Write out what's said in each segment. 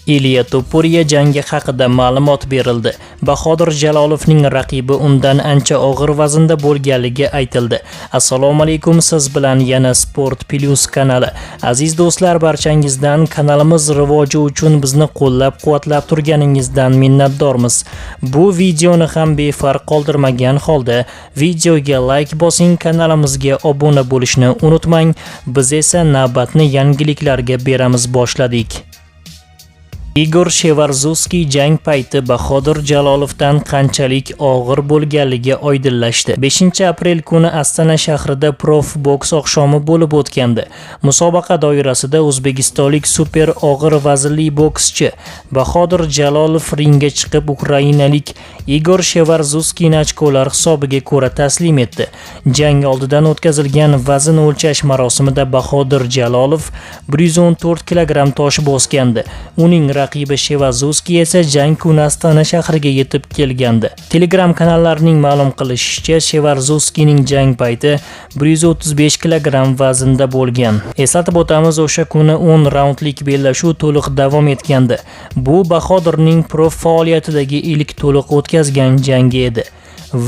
Iliya Topuriya jangi haqida ma'lumot berildi. Bahodir Jalolovning raqibi undan ancha og'ir vaznda bo'lganligi aytildi. Assalomu alaykum, siz bilan yana Sport Plus kanali. Aziz do'stlar, barchangizdan kanalimiz rivoji uchun bizni qo'llab-quvvatlab turganingizdan minnatdormiz. Bu videoni ham befarq qoldirmagan holda videoga like bosing, kanalimizga obuna bo'lishni unutmang. Biz esa navbatni yangiliklarga beramiz boshladik. Igor Shevarzuskiy jang payti Bahodir Jalolovdan qanchalik og'ir bo'lganligi oydinlashdi. 5-aprel kuni Astana shahrida prof boks oqshomi bo'lib o'tgandi. Musobaqa doirasida o'zbekistonlik super og'ir vaznli bokschi Bahodir Jalolov ringga chiqib, ukrainalik Igor Shevarzuskiyni ochkolar hisobiga ko'ra taslim etdi. Jang oldidan o'tkazilgan vazn o'lchash marosimida Bahodir Jalolov 114 kilogramm tosh bosgandi. Uning raqibi Shevazuskiy esa jang kuni Astana shahriga yetib kelgandi. Telegram kanallarining ma'lum qilishicha, Shevarzuskiyning jang payti 135 kilogramm vaznda bo'lgan. Eslatib o'tamiz, o'sha kuni 10 raundlik bellashuv to'liq davom etgandi. Bu Bahodirning prof faoliyatidagi ilk to'liq o'tkazgan jangi edi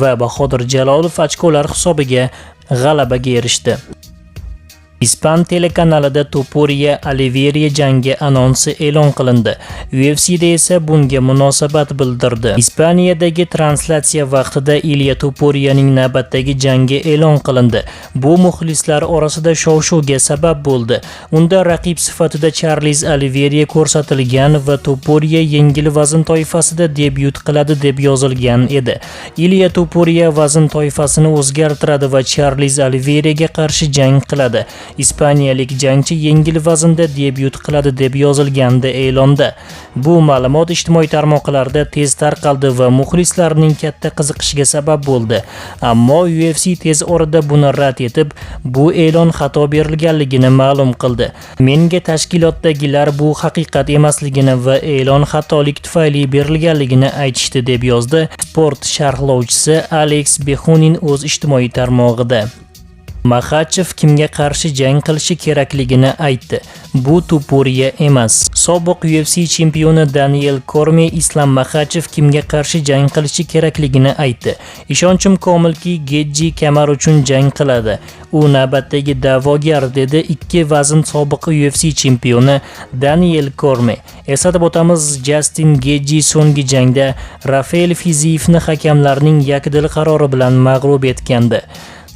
va Bahodir Jalolov ochkolar hisobiga g'alabaga erishdi. Ispan telekanalida Topuriya Oliveriya jangi anonsi e'lon qilindi. UFCda esa bunga munosabat bildirdi. Ispaniyadagi translyatsiya vaqtida Ilya Topuriyaning navbatdagi jangi e'lon qilindi. Bu muxlislar orasida shov-shuvga sabab bo'ldi. Unda raqib sifatida Charliz Oliveriya ko'rsatilgan va Topuriya yengil vazn toifasida debyut qiladi deb yozilgan edi. Ilya Topuriya vazn toifasini o'zgartiradi va Charliz Oliveriyaga qarshi jang qiladi. Ispaniyalik jangchi yengil vaznda debyut qiladi deb yozilgandi e'londa. Bu ma'lumot ijtimoiy tarmoqlarda tez tarqaldi va muxlislarning katta qiziqishiga sabab bo'ldi. Ammo UFC tez orada buni rad etib, bu e'lon xato berilganligini ma'lum qildi. Menga tashkilotdagilar bu haqiqat emasligini va e'lon xatolik tufayli berilganligini aytishdi, deb yozdi sport sharhlovchisi Alex Bexunin o'z ijtimoiy tarmog'ida. Maxachev kimga qarshi jang qilishi kerakligini aytdi. Bu Tupuriya emas. Sobiq UFC chempioni Daniel Korme Islam Maxachev kimga qarshi jang qilishi kerakligini aytdi. Ishonchim komilki, Getji kamar uchun jang qiladi. U navbatdagi da'vogar, dedi ikki vazn sobiq UFC chempioni Daniel Korme. Eslatib o'tamiz, Justin Getji so'nggi jangda Rafael Fiziyevni hakamlarning yakdil qarori bilan mag'lub etgandi.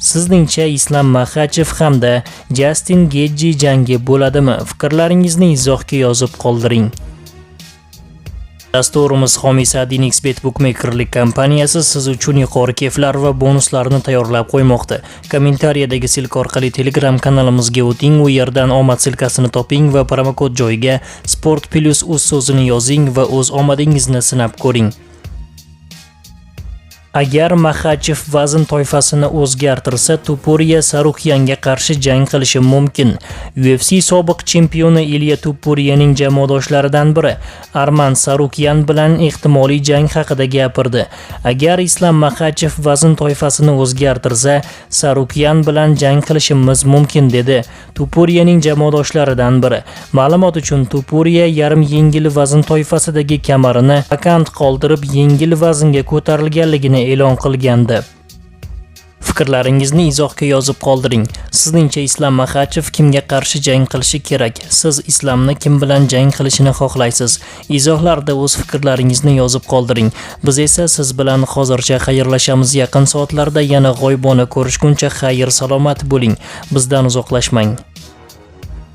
Sizningcha Islam Maxachev hamda Justin Getji jangi bo'ladimi? Fikrlaringizni izohga yozib qoldiring. Dasturimiz homiysi Adinxbet bukmekerlik kompaniyasi siz uchun yuqori keflar va bonuslarni tayyorlab qo'ymoqda. Kommentariyadagi ссылка orqali Telegram kanalimizga o'ting, u yerdan omad ссылка sini toping va promokod joyiga Sport Plus uz so'zini yozing va o'z omadingizni sinab ko'ring. Agar Maxachev vazn toifasini o'zgartirsa, Tupuriya Saruxyanga qarshi jang qilishi mumkin. UFC sobiq chempioni Ilya Tupuriyaning jamoadoshlaridan biri Arman Sarukyan bilan ehtimoliy jang haqida gapirdi. Agar Islam Maxachev vazn toifasini o'zgartirsa, Sarukyan bilan jang qilishimiz mumkin, dedi Tupuriyaning jamoadoshlaridan biri. Ma'lumot uchun, Tupuriya yarim yengil vazn toifasidagi kamarini vakant qoldirib, yengil vaznga ko'tarilganligini e'lon qilgandi. Fikrlaringizni izohga yozib qoldiring. Sizningcha Islam Maxachev kimga qarshi jang qilishi kerak? Siz Islamni kim bilan jang qilishini xohlaysiz? Izohlarda o'z fikrlaringizni yozib qoldiring. Biz esa siz bilan hozircha xayrlashamiz. Yaqin soatlarda yana g'oyibona ko'rishguncha xayr salomat bo'ling. Bizdan uzoqlashmang.